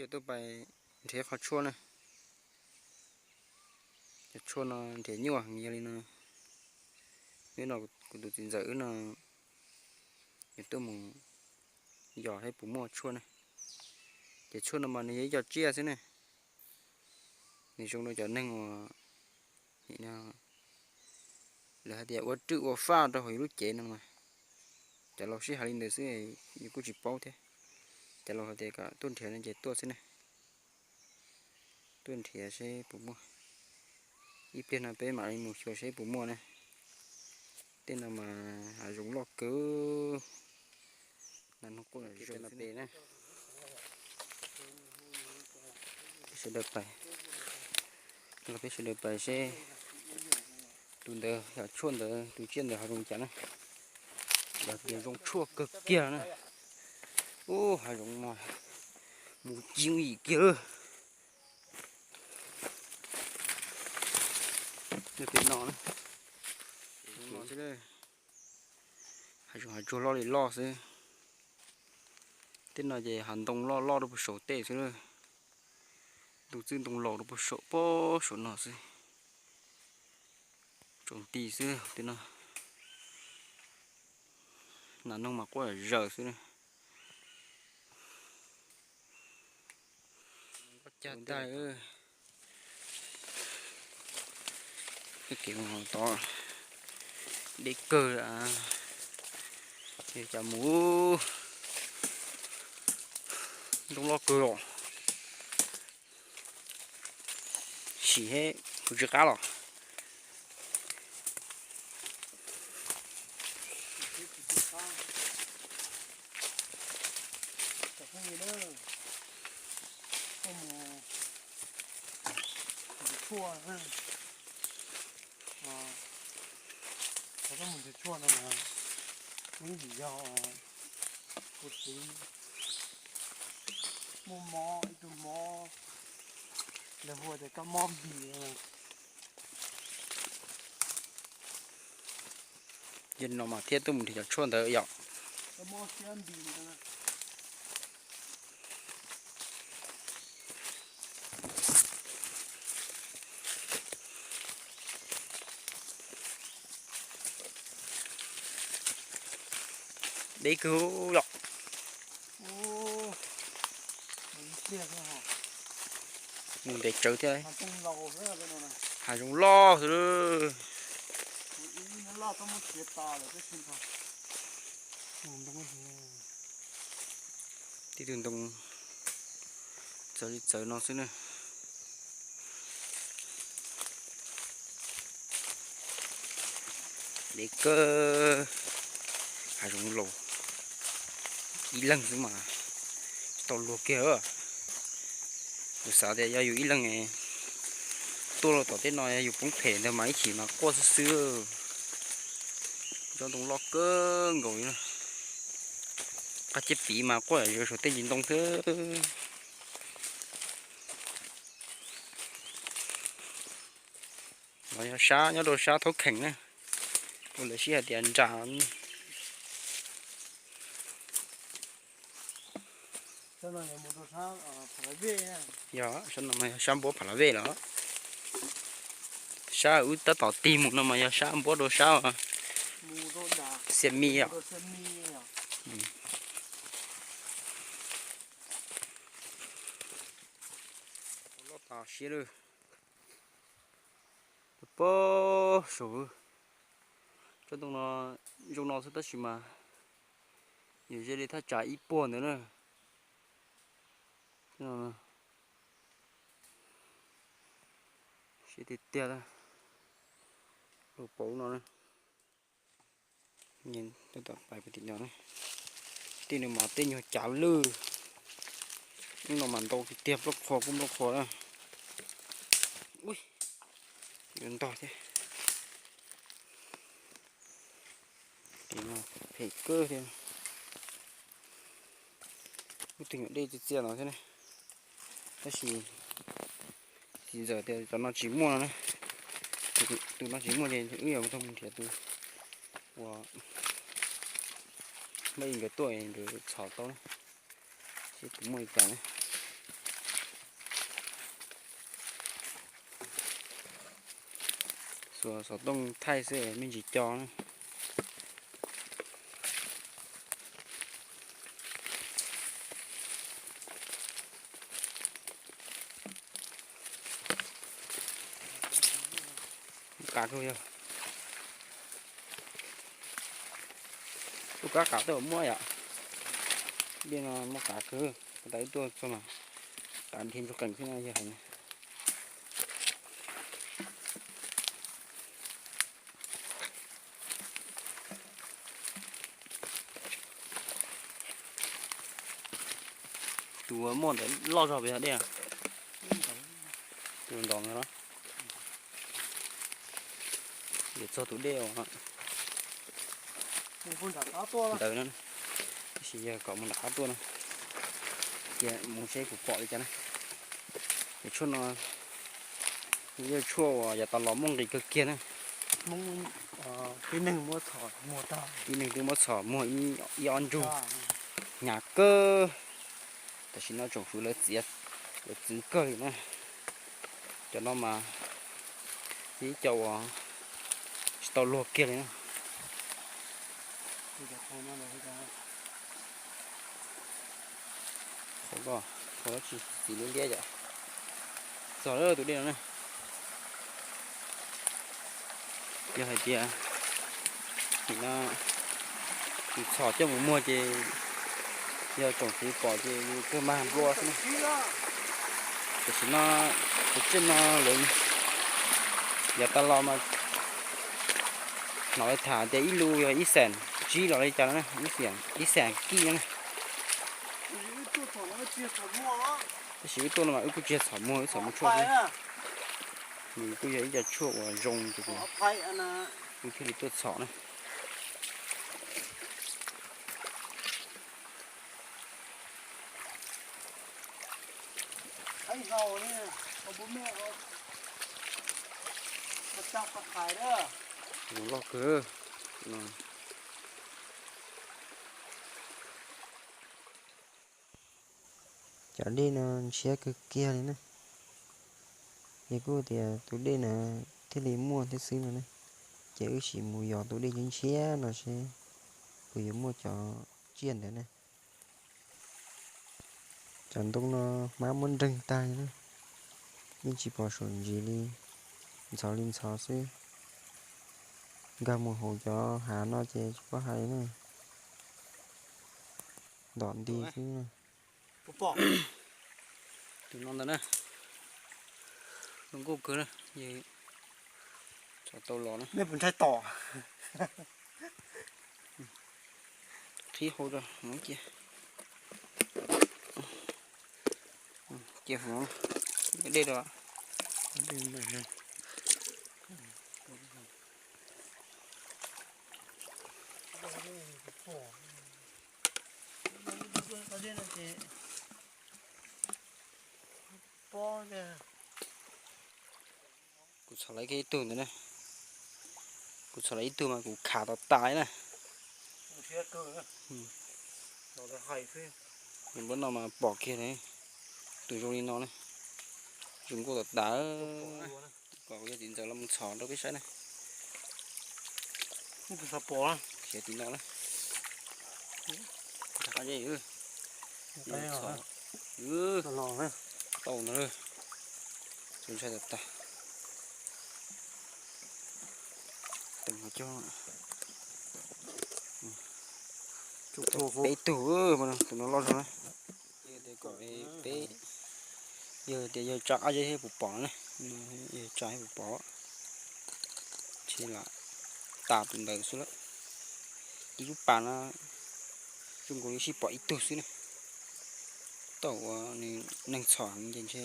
Yuav tuaj pais nrhiav qhov tshuaj na. Cov tshuaj no nrhiav nyuaj heev, yog li no, hnub no kuv tus txiv ntxawm wb no yuav tuaj mus yos saib puas muaj tshuaj na. Ces tshuaj no mas nws yog ib co tsiaj xwb ne. Nws zoo rau cov neeg uas, lawv hais tias ua rwj ua faj rau hauv yus lub cev no mas, cov laus sib hais li ntawd xwb, yus kuj tsis paub thiab. Cov laus hais tias kom tuaj nrhiav no ces tuaj xwb ne. Tuaj nrhiav seb puas muaj. Ib pliag no peb mam li mus xyuas seb puas muaj na. Tej no mas hav zoov loj kawg. Nas noog quaj zom zaws no pem na. Peb sawv daws pais, los peb sawv daws pais seb tus ntawd yog tshuaj ntawd, tus tsiaj ntawd hav zoov cas na. Lawv tias zoo tshuaj kawg kiag na. Ub, hav zoov no mus ci yim kiag lawm. Pem no, hav zoov hav tsuag loj li loj xwb. Tej no ces hav ntoo loj loj rau puag saum tej xwb. Ntoo txwj ntoo laus rau puag saum, puag saum no xwb. Tsaus nti xwb tej no. Nas noog mas quaj zom zaws xwb. Cag tag. Kev mus tod deb kawg, cas mus ntoo loj kawg los. Sim he, kuv tsis qab los. Tshuaj, qhov tuaj mus nrhiav tshuaj no mas kuv yeej tsis yog, kuv txiv muaj mob ib tug mob, lawv hu tias kab mob npis. Yog no mas thiaj tuaj mus nrhiav cov tshuaj ntawd yom. Deb kawg yom. Mus ntev tsawv thiab. Hav zoov loj xwb. Tib tug ntoo txawv li txawv no xwb na. Deb kawg, hav zoov laus, ib leeg xwb mas tsis tau luag kiag. Kuv xav tias yog yus ib leeg tuaj los tom tej no, yog yus poob phem ntawd mas ib chim mas quaj xwb xwb. Cov ntoo loj kawg nkaus li na. Qab ciab piv mas quaj zom zaws saum tej ntsis ntoo xwb. Los yog sab nyob rau sab thaub kheem na, ua lawv sib hais tias nra. Yog, sab no mas yog sab npuab Pha La Vej los. Sab wb tab tom tig mus no mas yog sab npuab rau sab Xia Mi os. Loj tas siab lawm. Pab saum, tsob ntoo no zoo no xwb tab sis mas yus ze li thaj tsam ib puag ntawd na. Siab tiag tiag, lub paus no. Tab tom pais puag tim no, tej no mas tej nyuag cav lwj, lub no mas ntau tiag tiag, nplooj qhuav kuj nplooj qhuav na. Ui, yuav ntog thiab. Tim no phem kawg thiab. Lub twg nyuam dej txias txias no thiab ne. Tab sis txiv ntxawm tias cov no tsis muaj no na. Tus no tsis muaj ces wb yuav tau mus nrhiav tus uas Maiv Ib nkawd tuaj nkawd txhom tau na, seb puas muaj li cas na. Txuas xov tooj thaij xwb me ntsis co na. Qav kawg yog. Tus kab qav twb muab yom. Dej no muab qav kawg, tas ib tuaj txog mas qav nrhiav ntsuag qees xwb no yog hais. Tus muaj ntawd loj zog pes yog dej. Tus ntawd no. Yuav txog tus dej uas ntawd no, tab sis yog kom mus nram qab tuaj no, cia mus seb puas pom li cas na. Ces tshuaj no yog tshuaj uas yav tas los muaj nqis kawg kiag na. Tib neeg twb muab txhom muag ib ob ntsug, hnyav kawg. Tam sim no tsoom fwv lawv txiav, lawv txwv kawg li na. Cov no mas ib co uas tsis tau luag kiag li na. Qhov ko, qhov tsis txiv liab liab yom. Txog lawm tus dej no na. Yog hais tias nim no yus txhom coj mus muag ces yog tsoom fwv pom ces yus kawg mag nplua xwb na. Tam sim no tus tsiaj no lawv yav tas los mas hnov lawv tham tias ib lub yog ib xees tsib los li cas no na, ib xees kij no na. Tab sis wb tuaj no mas wb kuj tsis yog txhom muag, wb txhom muag tshuaj xwb. Nws kuj yog ib co tshuaj uas zoo ces wb thiaj li tuaj txhom na. Zoo loj kawg. Cov dej no ntshiab kawg kiag li na. Ces kuj tias tus dej na thiaj li muaj thiab xwb no na. Ces wb sim mus yos tus dej ntshiab ntshiab no seb puas yuav muaj cov tsiaj ntawd na. Cov ntoo no hmab muab nreeg tag li na, yeej tsis pom saum ntsis li, ntxhov li ntxhov xwb. Nkag mus hauv cov hav no ces tsis paub hais li na, ntom nti xwb. Tus no ntawd na, zoo nkauj kawg na, txhom tau los na. Qhib hau rau cia, cia hauv dej rau. Kuv txhom lawv kiag ib tug ntawd na. Kuv txhom lawv ib tug mas kuv khav tas tas li na. Npab no mas pom kiag li, tus zoo li no na, zoo nkauj tas tas. Kom kuv yog txiv ntxawm los mus txhom rau peb saib na. Khiav tim no na. Tau ntawd, tus ntshai tas tas. Peb tug, tus no loj zog na. Yog tias kom peb, yog tias yawg tsa qab zeb thiab puas pom no ne, yawg tsa thiab puas pom. Tsis lam tas tus ntawd xwb lawm. Ib lub pas no zoo nkaus li sib pom ib tug xwb na. Thaum uas nws neeg txhom heev ces ntshe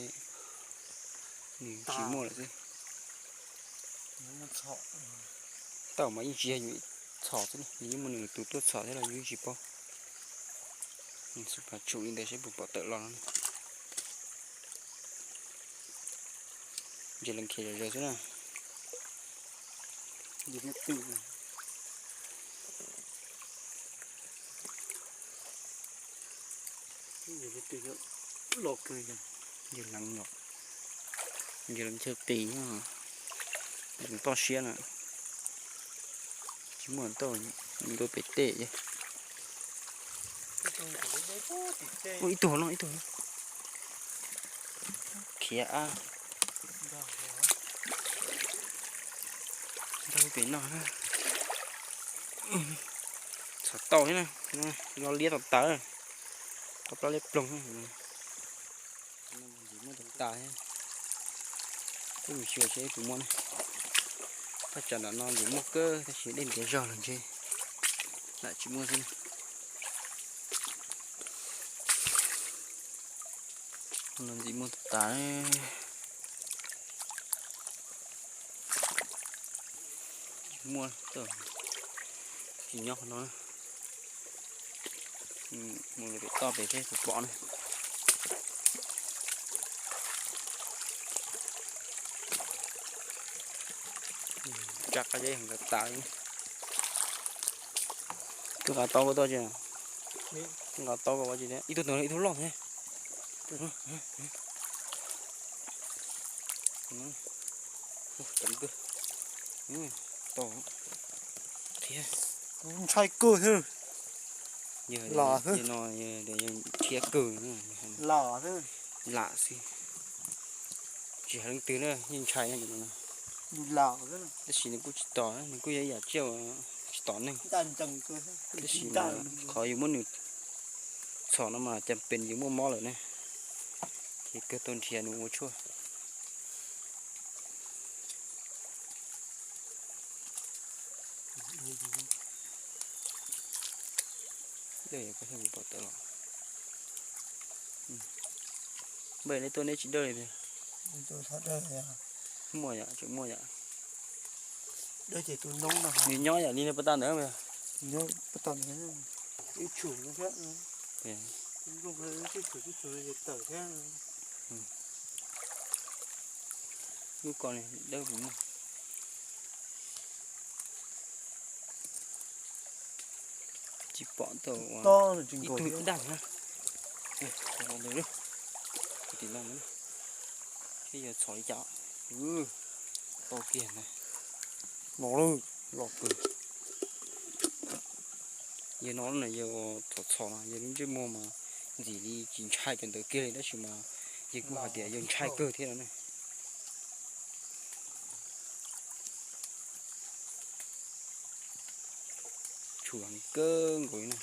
nws tsis muaj lawm xwb. Thaum mas yeej tsis yog yus txhom xwb, nws yeej muaj nws tus tuaj txhom thiab los yus yeej tsis paub. Nws xub pas tsum li ntawd seb puas pom tawm los no. Ntsia lees khiav zom zaws xwb na. Ntsia lees chaw qis, Toj siab na, tsis muaj tau, ntu pem tej. Ib tug no, ib tug no. Khiav a, nrog pem no. Txhom tau thiab na, lo liab tau tawv, tau plab liab ploog. Ntxim muaj tau tas thiab. Twb mus xyuas seb puas muaj ne. Thaj tsam nram no ntxim muaj kawg tab sis dej ntiav zog los ntshe lam tsis muaj xwb na. No ntxim muaj tas. Muaj, tsis nyob qhov no. Mus lawm pem toj pem seb puas pom na. Tsa qab zeb nkawd tas li. Twb nqa tau koj toj tsis? Twb nqa tau koj tsis thiab? Ib tug ntawd ib tug loj thiab. Tau, qhia, kuv ntshai kawg thiab. Lam xwb, no thiab kawg, lam xwb, lam xwb. Tsis hais leej twg na, yeej ntshai na. Lam, tab sis nws kuj tsis tom, nws kuj yog ib yam tsiaj tsis tom neeg. Tab sis qhov yus muab nws txhom no mas cas pes yus muaj mob lawm ne, ces kawg tau nrhiav nws ua tshuaj. Dawj, koj thiaj pom tawm los. Npaj neb tuaj neb tsis dawj li tiag. Muaj yom, tseem muaj yom. Nws nyob yam li pab tag ntawd. Lub ko dawb vim muaj. Tsis pom tau ua ib tug daj na. Tim no, seb yog txhom li cas. Tau kiag na. No los kawg. Yog no na, yog txhom txhom no yog lub ntsej muag mas ntxim li tsis ntshai cov ntawd kiag li tab sis mas yog kuj hais tias yog ntshai kawg thiab no ne. Tshuav heev kawg nkaus li na.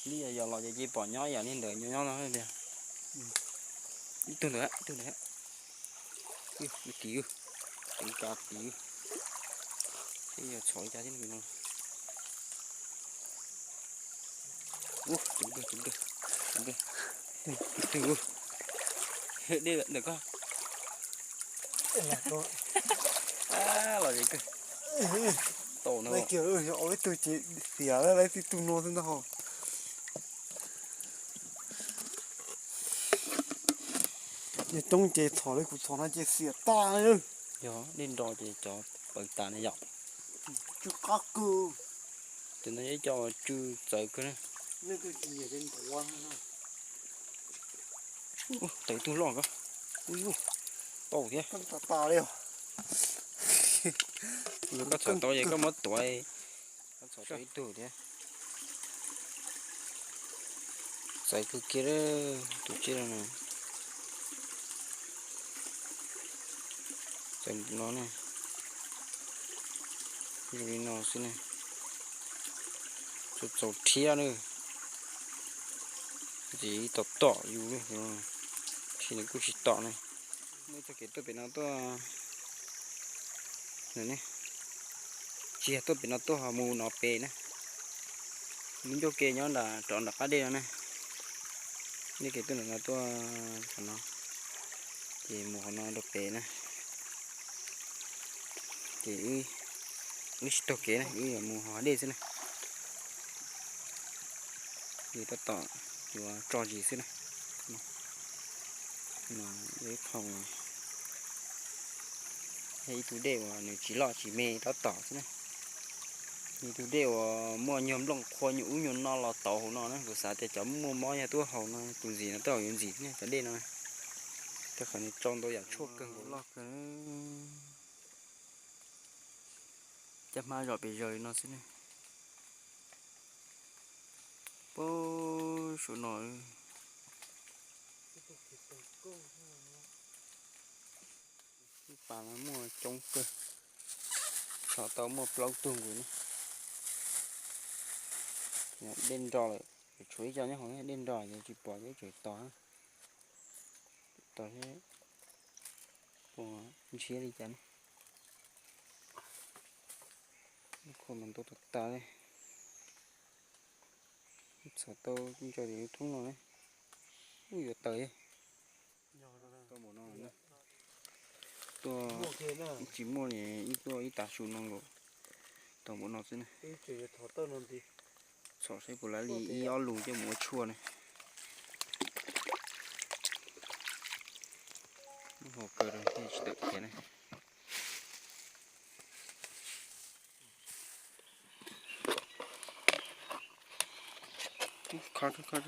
Li yog los ces cia pom nyob yam li ntawd nyob nyob no tiag. Ib tug ntawd, ib tug ntawd. Ub, ib kis, ceev kab kis. Seb yog txhom li cas thiab no. Ub, ceev kawg, ceev kawg, ceev kawg. Ib tug, dej ntawm koj. Los zev kawg. Tau no. Ib tug ces xiam lawm, ib tug no xwb ntag. Yog coob ces txhom li kuv txhom no ces xiam tag. Yog dej nro ces cov paws tas na yom. Tsw qab kawg. Cov no yog ib co tsw txawv kawg na. Tau ib tug loj ko. Ub, tau thiab. Koj txhom tau ces koj muab tuav, koj txhom tau ib tug thiab. Txawv kawg kiag tus tsiaj no. Txawv no ne, zoo li no xwb ne. Txaus txaus rhiab na. Ntxim tom tom yus li, tsis nws kuj tsis tom ne. Muaj ib txoj kev tuaj pem no tuaj, tsis yog tuaj pem no tuaj ho mus no pem na. Lub ncauj ke nyob nram rov nram qab dej no na. Nej kev tuaj nram no tuaj qhov no, ces mus qhov no rau pem na. Ces wb tsis taug kev na, wb yuav mus hauv dej xwb na. Ces tab tom yuav tso zis xwb na. Mas ib qho, yog ib tug dej uas nws tsis loj tsis me tab tom xwb na. Ib tug dej uas muaj nyuag nplooj qhua nyuag ub nyuag no los tauv hauv no na, kuv xav tias cov muaj mob yog tuaj haus no tus ntxim no tuaj haus yuav ntxim ne cov dej no. Tej qhov no tsau ntau yam tshuaj kawg nkaus loj kawg. Caj hmab zom pes zaws li no xwb ne. Puag saum no, lub pas no muaj coob kawg, txhom tau muaj plaub tug nkaus ne. Dej nro lawm, tshuav ib co nyob hauv, dej nro ces tsis pom, ces tseem tos, tos seb puas ntshiab li cas ne. Lub khuam mas ntau tas tas li. Txhom tau ntso tim lub thoob no ne. Ub, yuav tawm. Tuaj, tsis muaj li, ib tuaj ib tav su no nkaus, tau npaum no xwb ne. Txhom saib puas laib li ib ob lus coj mus ua tshuaj ne. Lub hauv kawg rau thiaj tsis tawm khiav ne. Khob, khob, khob.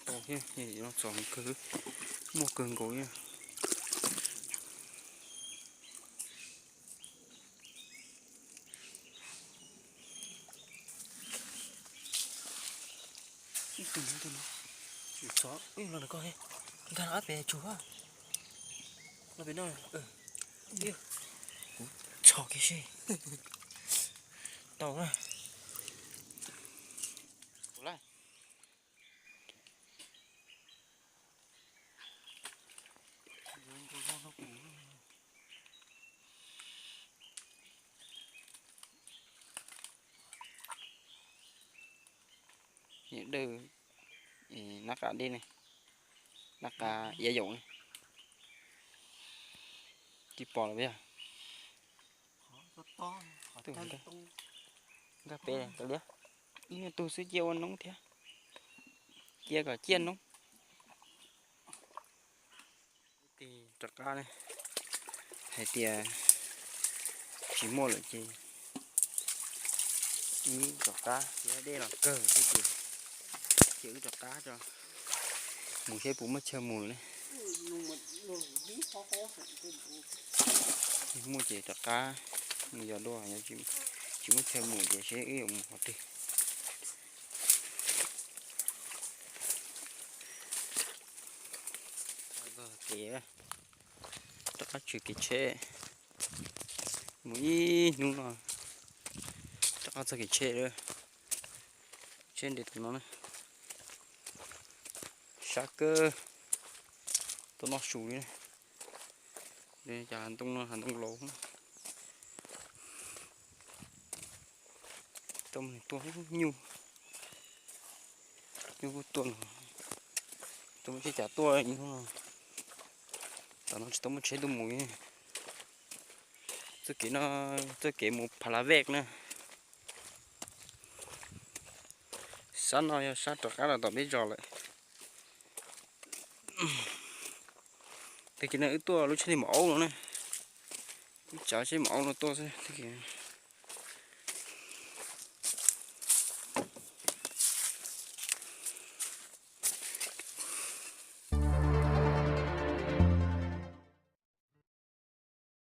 Tau thiab, no txom kawg, muaj kawg nkaus thiab. Ib tug no, tus no, txov, ib los ntawm ko, nkag los ob pem tsuag, los pem no, kuv txhom kiag seb. Tau na. Dawj, nab qa dej ne, nab qa iav yaum ne. Tsis pom lawm yog. Nkag pem kav liam, ib nyuag tug xwb cia ua noob thiab, cia kom ciaj noob. Rov qab ne, hais tias tsis muaj lawm ces wb rov qab, dej los kawg thiab ces, ces wb rov qab tso, mus seb puas muaj chaw mus ne. Muaj ces rov qab mus yos dua, tsis muaj chaw mus ces seb wb yuav mus qhov twg. Kev, rov qab tshwm kev tsheb, mus ib hnub no rov qab txog kev tsheb lawm. Tsheb nres tom no na, sab kawg, tau noj su li. Cov hav ntoo no hav ntoo laus. Tau mus tua nyuj, nyuj kuj tuaj no, tau muaj tsheb cas tuaj hnub no. Tam no tsis tau muaj tsheb tuaj mus li. Txoj kev no, txoj kev mus Phalavej na. Sab no yog sab rov qab los tom peb zos lawm. Tag kis no wb tuaj lub tsheb maum aub no na, wb tsav tsheb maum aub no tuaj xwb. Tag kis